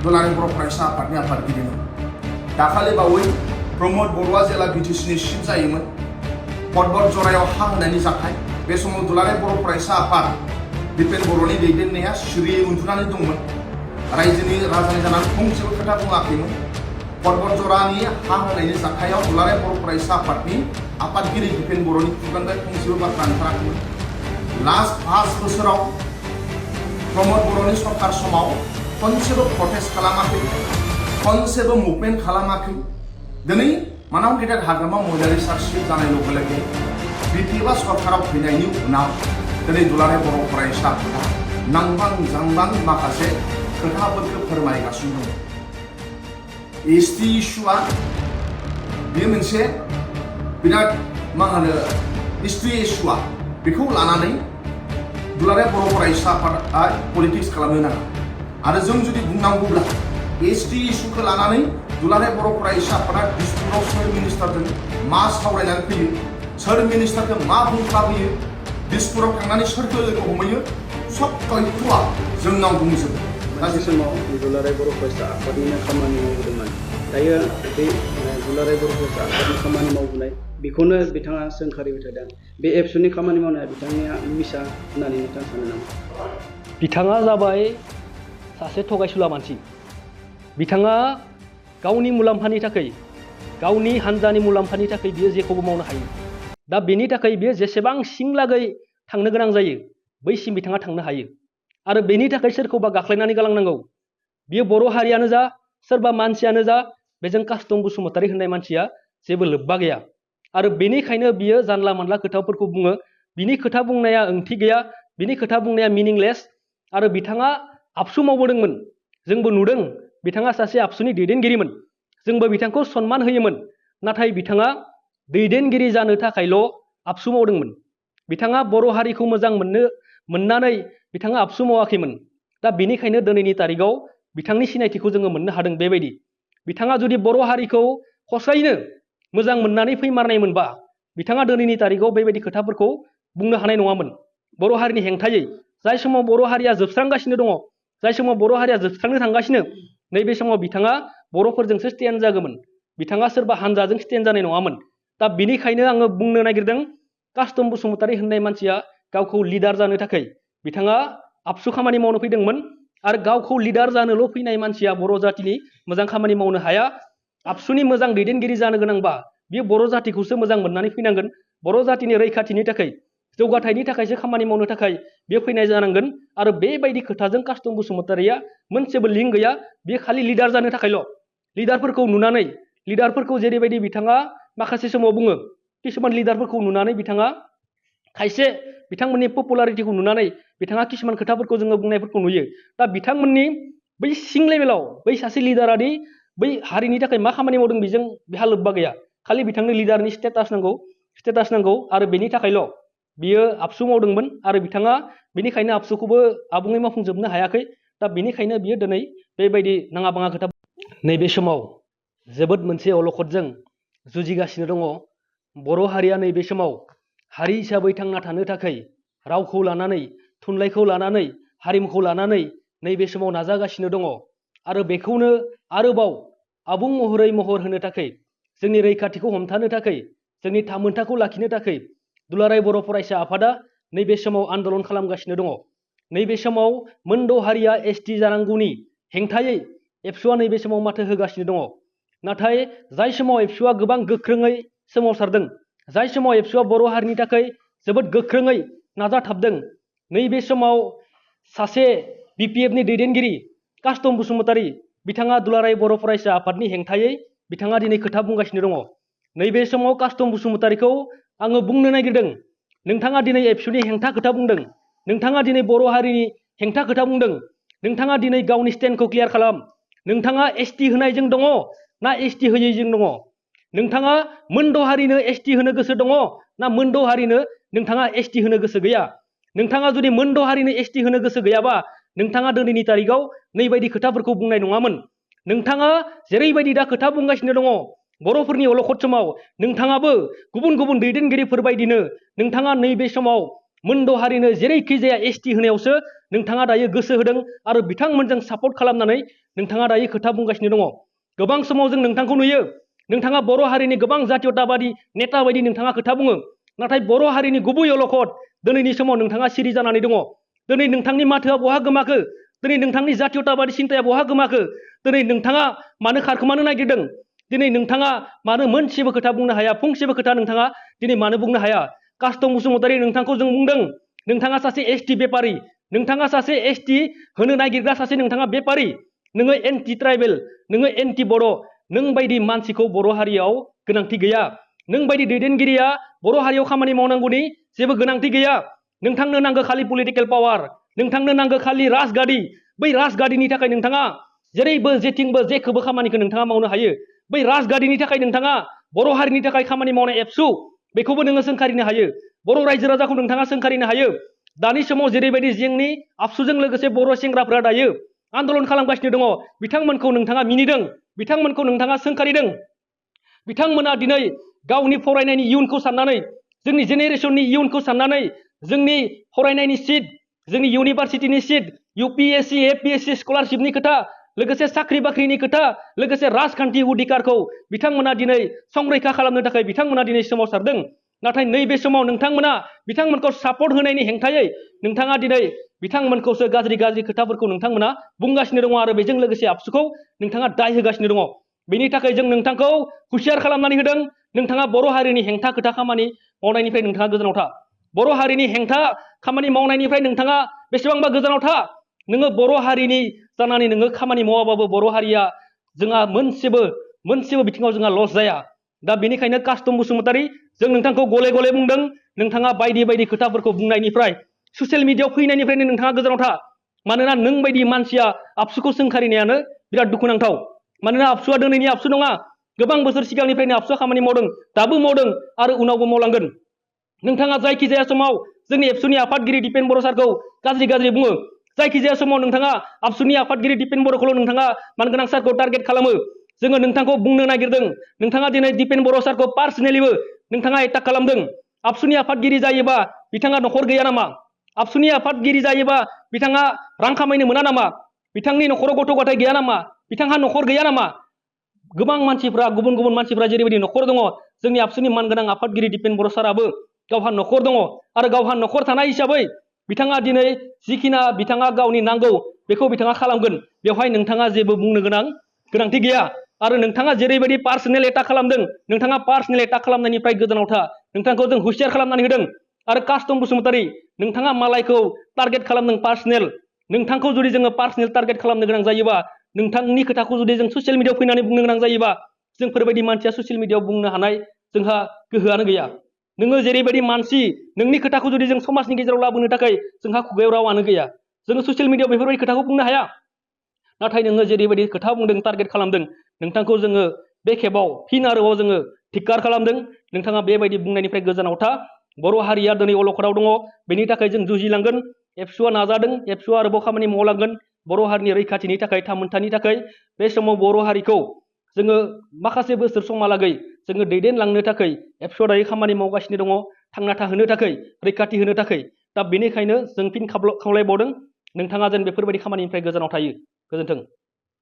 दुलाराय बर' फरायसा आफादनि आफादगिरिमोन। दाखालि बावै प्रमद बर'आ जेला बिटिसिनि चिफ जायोमोन पर्बत जरायाव हा होनायनि जाथाय, बे समाव दुलाराय बर' फरायसा आफाद दिपेन बर'नि दैदेननाया सिरियै उन्दुनानै दंमोन। रायजोनि राजानि जानानै फंसेबो खोथा बुङाखैमोन। पर्बत जरानि हा होनायनि जाथायाव दुलाराय बर' फरायसा आफादनि आफादगिरि दिपेन बर'नि खुगानिफ्राय फंसेबो बाथ्रा ओंखाराखैमोन। लास्ट 5 बोसोराव प्रमद बर'नि सरकार समाव खनसेबो प्रटेस्ट खालामाखै, खनसेबो मुभमेन्ट खालामाखै। दिनै मानाव गेदेर हाग्रामा महिलारि सार्चिप जानाय लोगो लोगो बिटिएफआ सरकाराव फैनायनि उनाव दिनै दुलाराय बर' फरायसा आफादा नांबां जांबां माखासे खोथाफोरखौ फोरमायगासिनो दं। एसटि इस्युआ बेयो मोनसे बिराद हिस्ट्रि इस्युआ, बेखौ लानानै दुलाराय बर' फरायसा आफादा पलिटिक्स खालामनो नाङा। आरो जों जुदि बुंनांगौब्ला एसटि इस्युखौ लानानै दुलाराय बर' फरायसा आफादा दिसपुराव सोर मिनिस्टारजों मा सावरायनानै फैयो, सोर मिनिस्टारखौ मा बुंफ्लाबोयो, दिसपुराव थांनानै सोरखौ लोगो हमहैयो, सब तथ्यआ जोंनाव दंजोबो। मोनसे समाव दुलाराय बर' फरायसा आफादनिनो खामानि मावबोदोंमोन। दायो बे दुलाराय बर' फरायसा आफादनि खामानि मावबोनाय बेखौनो बिथाङा सोंखारिबाय थादों। बे एबसुनि खामानि मावनाया बिथांनिया मिसा होननानै नोंथाङा सानो नामा? बिथाङा जाबाय सासे थगायसुला मानसि। बिथाङा गावनि मुलाम्फानि थाखाय, गावनि हान्जानि मुलाम्फानि थाखाय बियो जेखौबो मावनो हायो। दा बेनि थाखाय बियो जेसेबां सिंलागै थांनो गोनां जायो बैसिम बिथाङा थांनो हायो। आरो बेनि थाखाय सोरखौबा गाख्लायनानै गालांनांगौ, बियो बर' हारियानो जा सोरबा मानसियानो जा, बेजों कास्टम बसुमतारी होननाय मानसिया जेबो लोब्बा गैया। आरो बेनिखायनो बियो जानला मानला खोथाफोरखौ बुङो। बिनि खोथा बुंनाया ओंथि गैया, बिनि खोथा बुंनाया मिनिंलेस। आरो बिथाङा आबसु मावबोदोंमोन, जोंबो नुदों। बिथाङा सासे आबसुनि दैदेनगिरिमोन, जोंबो बिथांखौ सनमान होयोमोन। नाथाय बिथाङा दैदेनगिरि जानो थाखायल' आबसु मावदोंमोन। बिथाङा बर' हारिखौ मोजां मोननानै बिथाङा आबसु मावाखैमोन। दा बेनिखायनो दिनैनि तारिखाव बिथांनि सिनायथिखौ जोङो मोननो हादों। बेबायदि बिथाङा जुदि बर' हारिखौ हसायैनो मोजां मोननानै फैमारनाय मोनबा बिथाङा दिनैनि तारिखाव बेबायदि खोथाफोरखौ बुंनो हानाय नङामोन। बर' हारिनि हेंथायै जाय समाव बर' हारिया जोबस्रांगासिनो दङ, जाय समाव बर' हारिया जोबस्रांनो थांगासिनो, नैबे समाव बिथाङा बर'फोरजोंसो स्टेन्ड जागौमोन। बिथाङा सोरबा हानजाजों स्टेन्ड जानाय नङामोन। दा बिनिखायनो आङो बुंनो नागिरदों, कास्टम बसुमतारी होननाय मानसिया गावखौ लिडार जानो थाखाय बिथाङा आबसु खामानि मावनो फैदोंमोन। आरो गावखौ लिडार जानोल' फैनाय मानसिया बर' जातिनि मोजां खामानि मावनो हाया। आबसुनि मोजां दैदेनगिरि जानो गोनांबा बियो बर' जातिखौसो मोजां मोननानै फैनांगोन। बर' जातिनि रैखाथिनि थाखाय, जौगाथायनि थाखायसो खामानि मावनो थाखाय बेयो फैनाय जानांगोन। आरो बेबायदि खोथाजों कास्टम बसुमतारीया मोनसेबो लिंक गैया। बेयो खालि लिडार जानो थाखायल'। लिडारफोरखौ नुनानै, लिडारफोरखौ जेरैबायदि बिथाङा माखासे समाव बुङो, किसुमान लिडारफोरखौ नुनानै बिथाङा खायसे बिथांमोननि पपुलारिटिखौ नुनानै बिथाङा किसुमान खोथाफोरखौ जोङो बुंनायफोरखौ नुयो। दा बिथांमोननि बै सिं लेभेलाव बै सासे लिडारादि बै हारिनि थाखाय मा खामानि मावदों बेजों बेहा लोब्बा गैया। खालि बिथांनो लिडारनि स्टेटास नांगौ आरो बेनि थाखायल' बियो आबसु मावदोंमोन। आरो बिथाङा बेनिखायनो आबसुखौबो आबुङै मावफुंजोबनो हायाखै। दा बेनिखायनो बियो दिनै बेबायदि नाङा बाङा खोथा नैबे समाव जोबोद मोनसे अलखदजों जुजिगासिनो दङ। बर' हारिया नैबे समाव हारि हिसाबै थांना थानो थाखाय रावखौ लानानै, थुनलाइखौ लानानै, हारिमुखौ लानानै नैबे समाव नाजागासिनो दङ। आरो बेखौनो आरोबाव आबुं महरै महर होनो थाखाय, जोंनि रैखाथिखौ हमथानो थाखाय, जोंनि थामोनथाखौ लाखिनो थाखाय दुलाराय बर' फरायसा आफादा नैबे समाव आन्दलन खालामगासिनो दङ। नैबे समाव मोनद' हारिया एसटि जानांगौनि हेंथायै एबसुआ नैबे समाव माथो होगासिनो दङ। नाथाय जाय समाव एबसुआ गोबां गोख्रोङै सोमावसारदों, जाय समाव एबसुआ बर' हारिनि थाखाय जोबोद गोख्रोङै नाजाथाबदों, नैबे समाव सासे बिपिएफनि दैदेनगिरि कास्टम बसुमतारी बिथाङा दुलाराय बर' फरायसा आफादनि हेंथायै बिथाङा दिनै खोथा बुंगासिनो दङ। नैबे समाव कास्टम बसुमतारीखौ आङो बुंनो नागिरदों, नोंथाङा दिनै एबसुनि हेंथा खोथा बुंदों, नोंथाङा दिनै बर' हारिनि हेंथा खोथा बुंदों, नोंथाङा दिनै गावनि स्टेन्डखौ क्लियार खालाम। नोंथाङा एसटि होनायजों दङ ना एसटि होयैजों दङ? नोंथाङा मोनद' हारिनो एसटि होनो गोसो दङ ना मोनद' हारिनो नोंथाङा एसटि होनो गोसो गैया? नोंथाङा जुदि मोनद' हारिनो एसटि होनो गोसो गैयाबा नोंथाङा दिनैनि तारिखाव नैबायदि खोथाफोरखौ बुंनाय नङामोन। नोंथाङा जेरैबायदि दा खोथा बुंगासिनो दङ बर'फोरनि अलखद समाव, नोंथाङाबो गुबुन गुबुन दैदेनगिरिफोर बायदिनो नोंथाङा नैबे समाव मोनद' हारिनो जेरैखि जाया ST होनायावसो नोंथाङा दायो गोसो होदों आरो बिथांमोनजों सापर्ट खालामनानै नोंथाङा दायो खोथा बुंगासिनो दङ। गोबां समाव जों नोंथांखौ नुयो नोंथाङा बर' हारिनि गोबां जातीयताबादि नेता बायदि नोंथाङा खोथा बुङो, नाथाय बर' हारिनि गुबै अलखद दिनैनि समाव नोंथाङा सिरि जानानै दङ। दिनै नोंथांनि माथोआ बहा गोमाखो? दिनै नोंथांनि जातीयताबादि सिन्ताया बहा गोमाखो? दिनै नोंथाङा मानो खारखोमानो नागिरदों? दिनै नोंथाङा मानो मोनसेबो खोथा बुंनो हाया? फंसेबो खोथा नोंथाङा दिनै मानो बुंनो हाया? कास्टम बसुमतारी नोंथांखौ जों बुंदों नोंथाङा सासे ST बेपारी, नोंथाङा सासे ST होनो नागिरग्रा सासे नोंथाङा बेपारी, नोङो एन्टि ट्राइबेल, नोङो एन्टि बर', नों बायदि मानसिखौ बर' हारियाव गोनांथि गैया। नों बायदि दैदेनगिरिया बर' हारियाव खामानि मावनांगौनि जेबो गोनांथि गैया। नोंथांनो नांगौ खालि पलिटिकेल पावार, नोंथांनो नांगौ खालि राजगादी। बै राजगादीनि थाखाय नोंथाङा जेरैबो जेथिंबो जेखौबो खामानिखौ नोंथाङा मावनो हायो। बै राजगादीनि थाखाय नोंथाङा बर' हारिनि थाखाय खामानि मावनाय एबसु बेखौबो नोङो सोंखारिनो हायो। बर' रायजो राजाखौ नोंथाङा सोंखारिनो हायो। दानि समाव जेरैबायदि जोंनि आबसुजों लोगोसे बर' सेंग्राफोरा दायो आन्दलन खालामगासिनो दङ, बिथांमोनखौ नोंथाङा मिनिदों, बिथांमोनखौ नोंथाङा सोंखारिदों। बिथांमोना दिनै गावनि फरायनायनि इयुनखौ साननानै, जोंनि जेनेरेसननि इयुनखौ साननानै जोंनि फरायनायनि सिट, जोंनि इउनिभारसिटिनि सिट, UPSC APSC स्कलारशिपनि खोथा, लोगोसे साख्रि बाख्रिनि खोथा, लोगोसे राजखान्थि अधिकारखौ बिथांमोना दिनै संरैखा खालामनो थाखाय बिथांमोना दिनै सोमावसारदों। नाथाय नैबे समाव नोंथांमोना बिथांमोनखौ सापर्ट होनायनि हेंथायै नोंथाङा दिनै बिथांमोनखौसो गाज्रि गाज्रि खोथाफोरखौ नोंथांमोना बुंगासिनो दङ आरो बेजों लोगोसे आबसुखौ नोंथाङा दाय होगासिनो दङ। बेनि थाखाय जों नोंथांखौ हुसियार खालामनानै होदों। नोंथाङा बर' हारिनि हेंथा खोथा खामानि मावनायनिफ्राय नोंथाङा गोजानाव था। बर' हारिनि हेंथा खामानि मावनायनिफ्राय नोंथाङा बेसेबांबा गोजानाव था। नोङो बर' हारिनि जानानै नोङो खामानि मावाबाबो बर' हारिया जोंहा मोनसेबो बिथिङाव जोंहा लस जाया। दा बेनिखायनो कास्टम बसुमतारी जों नोंथांखौ गले गले बुंदों नोंथाङा बायदि बायदि खोथाफोरखौ बुंनायनिफ्राय ससियेल मिडियायाव फैनायनिफ्रायनो नोंथाङा गोजानाव था। मानोना नों बायदि मानसिया आबसुखौ सोंखारिनायानो बिराद दुखुनांथाव। मानोना आबसुआ दिनैनि आबसु नङा, गोबां बोसोर सिगांनिफ्रायनो आबसुआ खामानि मावदों, दाबो मावदों आरो उनावबो मावलांगोन। नोंथाङा जायखिजाया समाव जोंनि एबसुनि आफादगिरि दिपेन बर' सारखौ गाज्रि बुङो, जायखिजाया समाव नोंथाङा आबसुनि आफादगिरि दिपेन बर'खौल' नोंथाङा मानगोनां सारखौ टारगेट खालामो। जोङो नोंथांखौ बुंनो नागिरदों नोंथाङा दिनै दिपेन बर' सारखौ पार्सनेलिबो नोंथाङा एटाक खालामदों। आबसुनि आफादगिरि जायोबा बिथाङा नखर गैया नामा? आबसुनि आफादगिरि जायोबा बिथाङा रां खामायनो मोना नामा? बिथांनि नखराव गथ' गथाय गैया नामा? बिथांहा नखर गैया नामा? गोबां मानसिफ्रा गुबुन गुबुन मानसिफ्रा जेरैबायदि नखर दङ, जोंनि आबसुनि मानगोनां आफादगिरि दिपेन बर' साराबो गावहा नखर दङ आरो गावहा नखर थानाय हिसाबै बिथाङा दिनै जिखिना बिथाङा गावनि नांगौ बेखौ बिथाङा खालामगोन। बेवहाय नोंथाङा जेबो बुंनो गोनांथि गैया। आरो नोंथाङा जेरैबायदि पार्सनेल एटाक खालामदों, नोंथाङा पार्सनेल एटाक खालामनायनिफ्राय गोजानाव था। नोंथांखौ जों हुसियार खालामनानै होदों। आरो कास्टम बसुमतारी नोंथाङा मालायखौ टारगेट खालामदों पार्सनेल। नोंथांखौ जुदि जोङो पार्सनेल टारगेट खालामनो गोनां जायोबा, नोंथांनि खोथाखौ जुदि जों ससियेल मिडियायाव फैनानै बुंनो गोनां जायोबा, जोंफोरबायदि मानसिया ससियेल मिडियायाव बुंनो हानाय जोंहा गोहोआनो गैया। नोङो जेरैबायदि मानसि, नोंनि खोथाखौ जुदि जों समाजनि गेजेराव लाबोनो थाखाय जोंहा खुगायाव रावानो गैया। जोङो ससियेल मिडियायाव बेफोरबायदि खोथाखौ बुंनो हाया। नाथाय नोङो जेरैबायदि खोथा बुंदों, टारगेट खालामदों, नोंथांखौ जोङो बे खेबाव फिन आरोबाव जोङो धिक्कार खालामदों। नोंथाङा बेबायदि बुंनायनिफ्राय गोजानाव था। बर' हारिया दिनै अलखदाव दङ, बेनि थाखाय जों जुजिलांगोन। एबसुआ नाजादों, एबसुआ आरोबाव खामानि मावलांगोन बर' हारिनि रैखाथिनि थाखाय, थामोनथानि थाखाय। बे समाव बर' हारिखौ जोङो माखासे बोसोर समहालागै जोङो दैदेनलांनो थाखाय एबसुआ दायो खामानि मावगासिनो दङ, थांना थाहोनो थाखाय, रैखाथि होनो थाखाय। दा बेनिखायनो जों फिन खावलायबावदों नोंथाङा जेन बेफोरबायदि खामानिनिफ्राय गोजानाव थायो। गोजोन्थों।